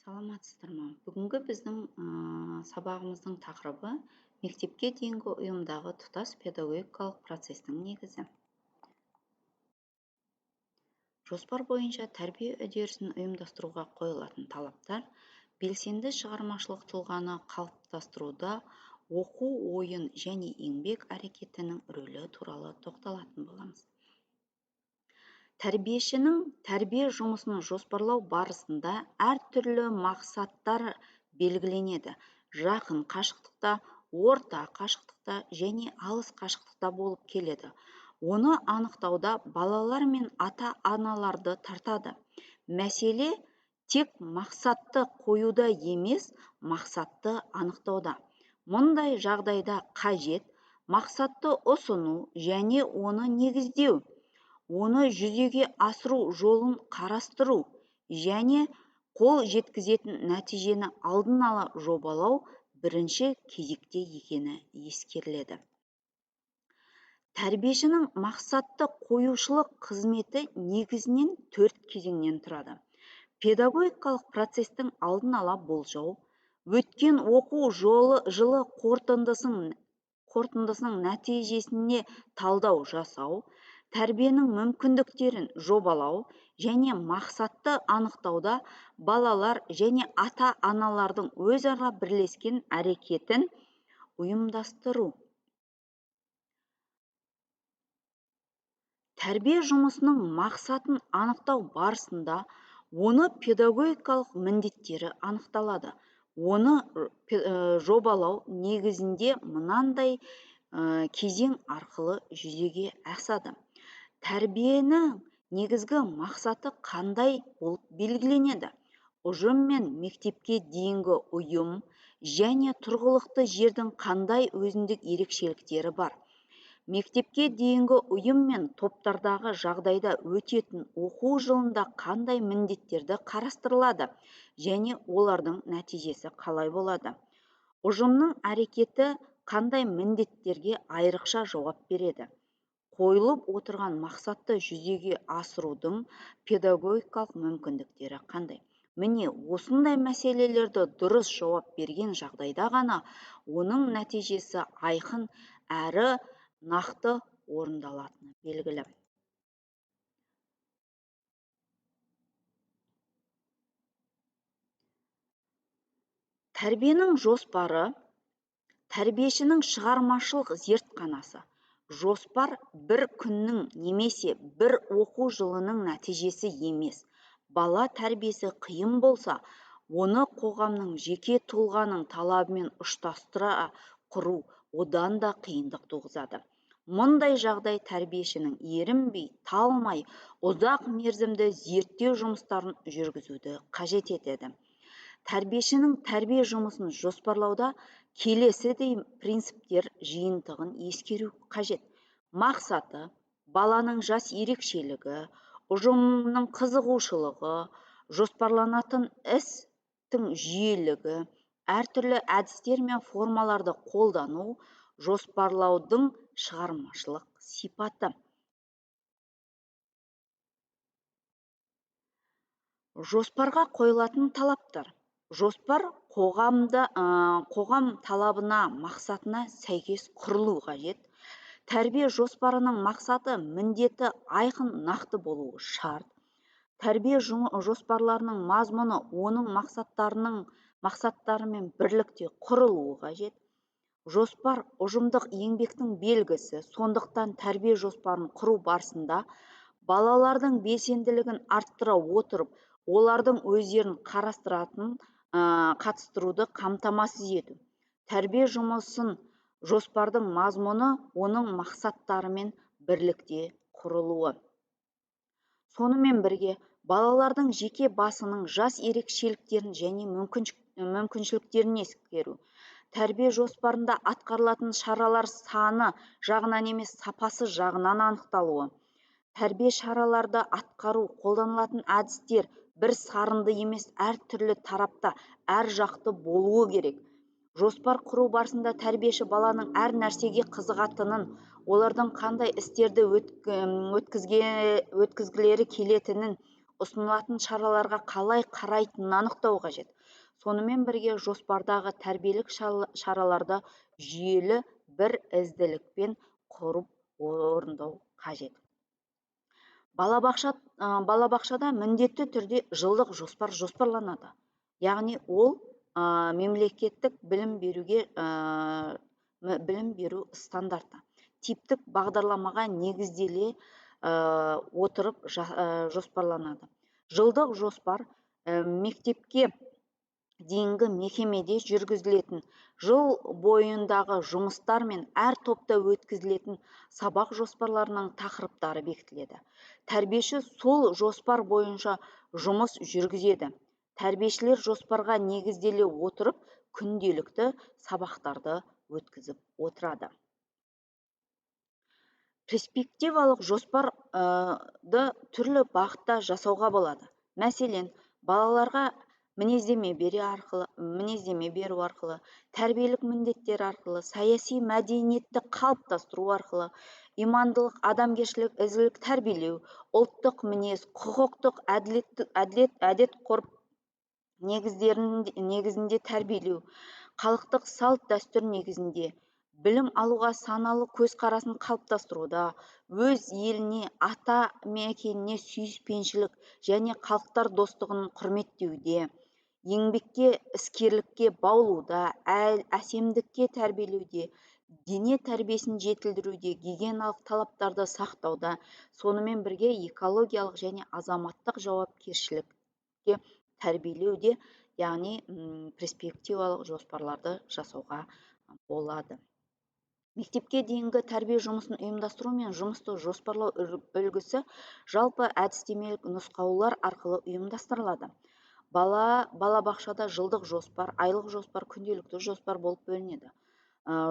Саламатсыздар ма? Бүгінгі біздің сабағымыздың тақырыбы мектепке дейінгі ұйымдағы тұтас педагогикалық процестің негізі. Жоспар бойынша тәрбие үдерісін ұйымдастыруға қойылатын талаптар белсенді шығармашылық тұлғаны қалыптастыруда оқу, ойын және еңбек әрекетінің рөлі туралы тоқталатын боламыз. Тәрбиешінің тәрбие жұмысын жоспарлау барысында әртүрлі мақсаттар белгіленеді. Жақын қашықтықта, орта қашықтықта және алыс қашықтықта болып келеді. Оны анықтауда балалар мен ата-аналарды тартады. Мәселе тек мақсатты қоюда емес, мақсатты анықтауда. Мұндай жағдайда қажет мақсатты ұсыну және оны негіздеу, оны жүзеге асыру жолын қарастыру және қол жеткізетін нәтижені алдын ала жобалау бірінші кезекте екені ескеріледі. Тәрбиешінің мақсатты қоюшылық қызметі негізінен 4 кезеңнен тұрады. Педагогикалық процестің алдын ала болжау, өткен оқу жылы қорытындысының нәтижесіне талдау жасау, тәрбиенің мүмкіндіктерін жобалау және мақсатты анықтауда балалар және ата-аналардың өзара бірлескен әрекетін ұйымдастыру. Тәрбие жұмысының мақсатын анықтау барысында оны педагогикалық міндеттері анықталады. Оны жобалау негізінде мынандай кезең арқылы жүзеге асады. Тәрбиенің негізгі мақсаты қандай болып белгіленеді? Ұжым мен мектепке дейінгі ұйым және тұрғылықты жердің қандай өзіндік ерекшеліктері бар? Мектепке дейінгі ұйым мен топтардағы жағдайда өтетін оқу жылында қандай міндеттерді қарастырылады және олардың нәтижесі қалай болады? Ұжымның әрекеті қандай міндеттерге айрықша жауап береді? Қойылып отырған мақсатты жүзеге асырудың педагогикалық мүмкіндіктері қандай? Міне, осындай мәселелерді дұрыс жауап берген жағдайда ғана оның нәтижесі айқын әрі нақты орындалатыны белгілі. Тәрбиенің жоспары тәрбиешінің шығармашылық зертханасы. Жоспар бір күннің немесе бір оқу жылының нәтижесі емес. Бала тәрбиесі қиын болса, оны қоғамның жеке тұлғаның талабымен ұштастыра құру одан да қиындық туғызады. Мұндай жағдай тәрбиешінің ерінбей, талмай, ұзақ мерзімді зерттеу жұмыстарын жүргізуді қажет етеді. Тәрбиешінің тәрбие жұмысын жоспарлауда келесідей принциптер жиынтығын ескеру қажет. Мақсаты, баланың жас ерекшелігі, ұжымның қызығушылығы, жоспарланатын істің жүйелігі, әртүрлі әдістер мен формаларды қолдану, жоспарлаудың шығармашылық сипаты. Жоспарға қойылатын талаптар. Жоспар қоғам талабына, мақсатына сәйкес құрылу қажет. Тәрбие жоспарының мақсаты, міндеті айқын, нақты болуы шарт. Тәрбие жоспарларының мазмұны оның мақсаттарымен бірлікте құрылуы қажет. Жоспар ұжымдық еңбектің белгісі, сондықтан тәрбие жоспарын құру барысында балалардың белсенділігін арттыра отырып, олардың өздерін қатыстыруды қамтамасыз ету. Тәрбие жұмысын жоспардың мазмұны оның мақсаттарымен бірлікте құрылуы. Сонымен бірге балалардың жеке басының жас ерекшеліктерін және мүмкіншіліктерін ескеру. Тәрбие жоспарында атқарылатын шаралар саны жағынан емес, сапасы жағынан анықталуы. Тәрбие шараларды атқару, қолданылатын әдістер бір сарынды емес, әртүрлі тарапта, әр жақты болуы керек. Жоспар құру барысында тәрбиеші баланың әр нәрсеге қызығатынын, олардың қандай істерді өткізгілері келетінін, ұсынылатын шараларға қалай қарайтынын анықтау қажет. Сонымен бірге жоспардағы тәрбиелік шараларды жүйелі бір ізділікпен құрып орындау қажет. Балабақшада міндетті түрде жылдық жоспар жоспарланады. Яғни ол мемлекеттік білім беруге білім беру стандарты типтік бағдарламаға негізделе отырып жоспарланады. Жылдық жоспар мектепке дейінгі мекемеде жүргізілетін жыл бойындағы жұмыстар мен әр топта өткізілетін сабақ жоспарларының тақырыптары бекітіледі. Тәрбиеші сол жоспар бойынша жұмыс жүргізеді. Тәрбиешілер жоспарға негізделе отырып күнделікті сабақтарды өткізіп отырады. Перспективалық жоспарды түрлі бағытта жасауға болады. Мәселен, балаларға мінездеме беру арқылы, тәрбиелік міндеттер арқылы, саяси мәдениетті қалыптастыру арқылы, имандылық, адамгершілік, ізгілік тәрбиелеу, ұлттық мінез, құқықтық әділет, әдет ғұрып негізінде тәрбиелеу, халықтық салт дәстүр негізінде білім алуға саналы көзқарасын қалыптастыруда, өз еліне, ата мекеніне сүйіспеншілік және халықтар достығын құрметтеуде, еңбекке, іскерлікке баулуда, әсемдікке тәрбиелеуде, дене тәрбиесін жетілдіруде, гигиеналық талаптарды сақтауда, сонымен бірге экологиялық және азаматтық жауапкершілікке тәрбиелеуде, яғни перспективалық жоспарларды жасауға болады. Мектепке дейінгі тәрбие жұмысын ұйымдастыру мен жұмысты жоспарлау үлгісі жалпы әдістемелік нұсқаулар арқылы ұйымдастырылады. Балабақшада жылдық жоспар, айлық жоспар, күнделікті жоспар болып бөлінеді.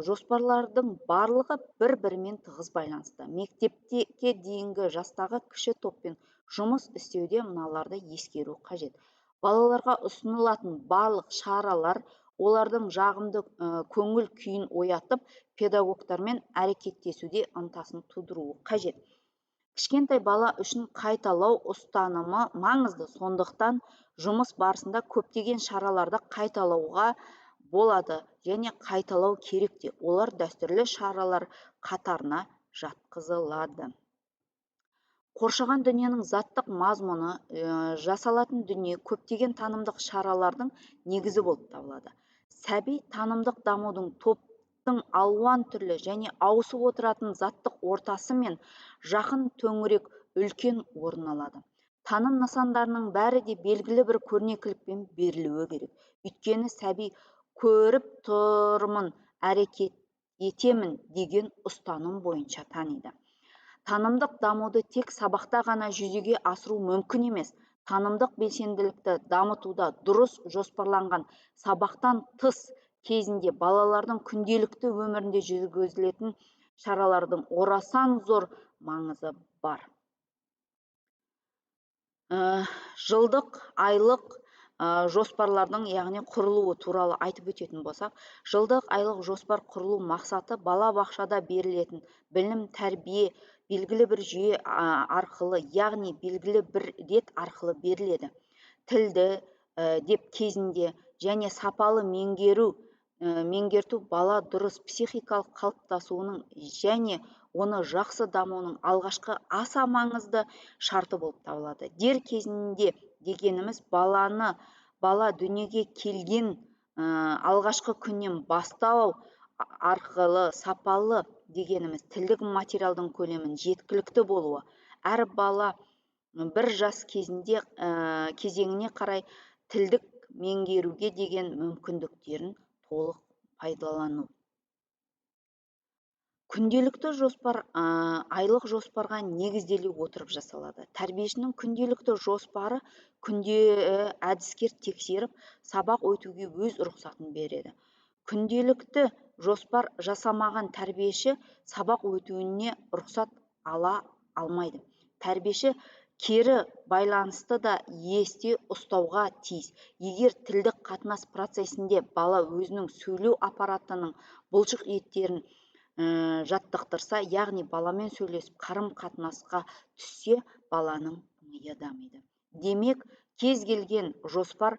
Жоспарлардың барлығы бір-бірімен тығыз байланысты. Мектепке дейінгі жастағы кіші топпен жұмыс істеуде мыналарды ескеру қажет. Балаларға ұсынылатын барлық шаралар олардың жағымды көңіл күйін оятып, педагогтармен әрекеттесуде ынтасын тудыруы қажет. Кішкентай бала үшін қайталау ұстанымы маңызды, сондықтан жұмыс барысында көптеген шараларды қайталауға болады және қайталау керек те, олар дәстүрлі шаралар қатарына жатқызылады. Қоршаған дүниенің заттық мазмұны, жасалатын дүние көптеген танымдық шаралардың негізі болып табылады. Сәби танымдық дамудың топтың алуан түрлі және ауысып отыратын заттық ортасы мен жақын төңірек үлкен орын алады. Таным нысандарының бәрі де белгілі бір көрнекілікпен берілуі керек. Өйткені сәби көріп тұрмын, әрекет етемін деген ұстаным бойынша таниды. Танымдық дамуды тек сабақта ғана жүзеге асыру мүмкін емес. Танымдық белсенділікті дамытуда дұрыс жоспарланған сабақтан тыс кезінде балалардың күнделікті өмірінде жүргізілетін шаралардың орасан зор маңызы бар. Жылдық, айлық жоспарлардың, яғни құрылуы туралы айтып өтетін болсақ, жылдық, айлық жоспар құрылу мақсаты балабақшада берілетін білім, тәрбие белгілі бір жүйе арқылы, яғни белгілі бір рет арқылы беріледі. Тілді деп кезінде және сапалы меңгерту бала дұрыс психикалық қалыптасуының және оны жақсы дамуының алғашқы аса маңызды шарты болып табылады. Дер кезінде дегеніміз бала дүниеге келген алғашқы күннен бастау арқылы сапалы дегеніміз тілдік материалдың көлемін жеткілікті болуы, әр бала бір жас кезінде кезеңіне қарай тілдік меңгеруге деген мүмкіндіктерін толық пайдалану. Күнделікті жоспар айлық жоспарға негізделе отырып жасалады. Тәрбиешінің күнделікті жоспары күнде әдіскер тексеріп, сабақ өтуге өз рұқсатын береді. Күнделікті жоспар жасамаған тәрбиеші сабақ өтуіне рұқсат ала алмайды. Тәрбиеші кері байланысты да есте ұстауға тиіс. Егер тілдік қатынас процесінде бала өзінің сөйлеу аппаратының бұлшық еттерін жаттықтырса, яғни баламен сөйлесіп қарым-қатынасқа түссе, баланың миы дамиды. Демек, кез келген жоспар